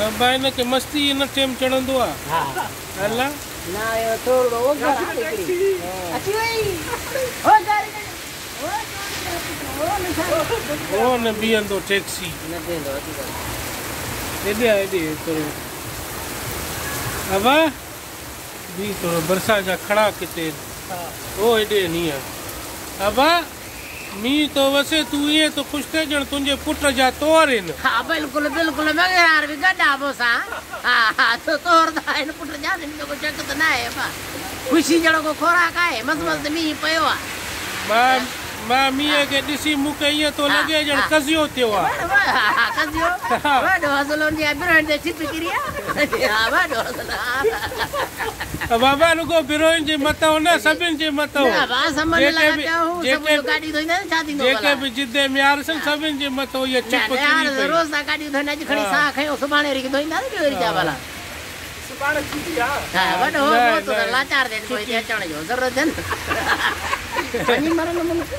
نه ڀائي هن کي مستي هن ٽيم چڙهندو آ. ها. الله. نه اهو ٿورڙو اوگهڙ آ هڪڙي. اچي وئي. هو گاڙي هو نه بيهندو ٽيڪسي. نه بيهندو اچي وئي. هيڏي آ هيڏي ٿورو. ابا بيهه ٿورو برسات جا کڙا ڪٿي آهن. هو هيڏي آهن هيئن. ابا مينهن ٿو وسي تون ائين ٿو خوش ٿئين ڄڻ تنهنجي پٽ جا طوهر آهن. ها بلڪل بلڪل مڱڻهار به گڏ آ مون سان. ها ها طوهر ته آهن پٽ جا ان ۾ ڪو شڪ ته ناهي ابا. خوشي جهڙو ڪو خوراڪ آهي مس مس ته مينهن پيو آ. مان مان مينهن کي ڏسي مون کي ائين ٿو لڳي ڄڻ قضيو ٿيو آ. ها قضيو وڏو هزل ان جي بروهين تي ڇپ ڪري آ. ها وڏو هزل ها. بابا رڳو بروهين جي مٿئون نه سڀن جي مٿئون. نه ڀا سمن جيڪي لڳا به پيا هو سڀ جيڪي جو گاڏي ڌوئيندا آهن ڇا ٿيندو جيڪي ڀلا. به جدي ۾ آرسن سڀن جي مٿئون اها نه چپ نه ڪري يار پئي. روز ٿا گاڏيون ڌوئن اڄ کڻي ها. ساهه کنيو سڀاڻي وري ڌوئيندا نه ٻيو وري ڇا ڀلا. سڀاڻي ڇٽي آ. ها وڏو هو نه پهتو نه ته لاچار ٿين پوء هتي ڇٽي. اچڻ جو ضرورت ٿين وڃي مرن ملڪ.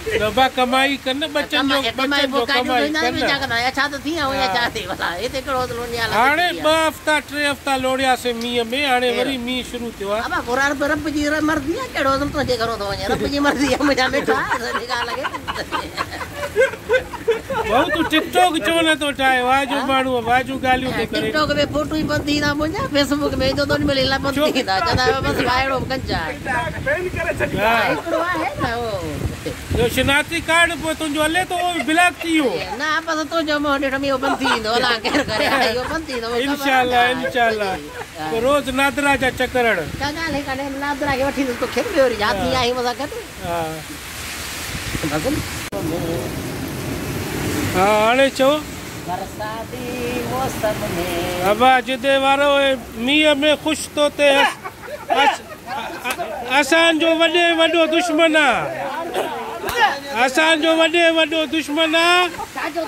نه با ڪمائي ڪن نه ٻچن جو ڪمائي ٻچن پوء جو گاڏيون ڪمائي ڌوئيندا ڪن ٻيو نه. ڇا ڪندا اڇا ته ٿي آئون ها. ڇا ٿي ڀلا هتي ڪهڙو حوصلو ان جي حالت هاڻي ٿي آ. ٻه هفتا ٽي هفتا لوڙياسين مينهن ۾ هاڻي ڪير وري مينهن شروع ٿيو آ. ابا پوء رب رب جي مرضي آ ڪهڙو حوصلو تنهنجي گهرو ٿو وڃي رب جي مرضي آ منهنجا مٺا سڄي ڳالهه کي. ڀائو تون ٽڪ ٽاڪ ڇو نه ٿو ٺاهي واهه جو ماڻهو واهه جون ڳالهيون ٿو ٽڪ ڪري. ٽاڪ ۾ فوٽو ئي بند ٿي ويندا منهنجا فيس بڪ ۾ وجهندو ته ان مهل الائي بند ڇو ٿي ويندا چوندا بس ڀائڙو گنج آهي. بين ڪري ڇڏيندا. ها هڪڙو آهي نه اهو. جو شناختي ڪارڊ پوء تنهنجو هلي ٿو اهو به بلاڪ ٿي ويو. نه بس تنهنجو منهن ڏٺم اهو بند ٿي ويندو الله خير ڪري ها اهو بند ٿي ويندو مون کي انشاء خبر آهي الله نه انشاء الله ها پوء روز نادرا جا چڪر هڻ. ڪا ڳالهه ئي ڪانهي نادرا کي وٺي ايندس توکي ٻيو وري ها جاتي آهين مون سان گڏ. ها بس. ها هاڻي چئو. برساتي موسم ۾. ابا جدي وارو مينهن ۾ خوش ٿو ٿئي اسان جو وڏي وڏو دشمن آ اسان جو وڏي وڏو دشمن آ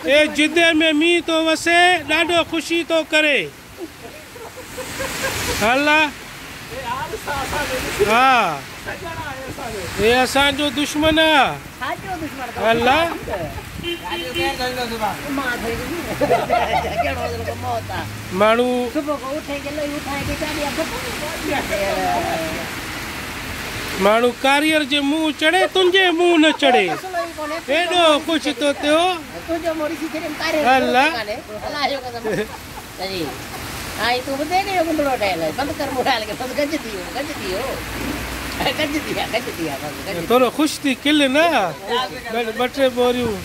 اي جدي ۾ مينهن ٿو وسي ڏاڍو خوشي ٿو ڪري الله ها اي اسان جو دشمن آ الله ماڻهو ماڻهو ڪاريئر جي منهن چڙهي تنهنجي منهن نه چڙهي ايڏو خوش ٿو ٿيو الله ٿورو خوش ٿي کل نه ٻه ٽي ٻوريون.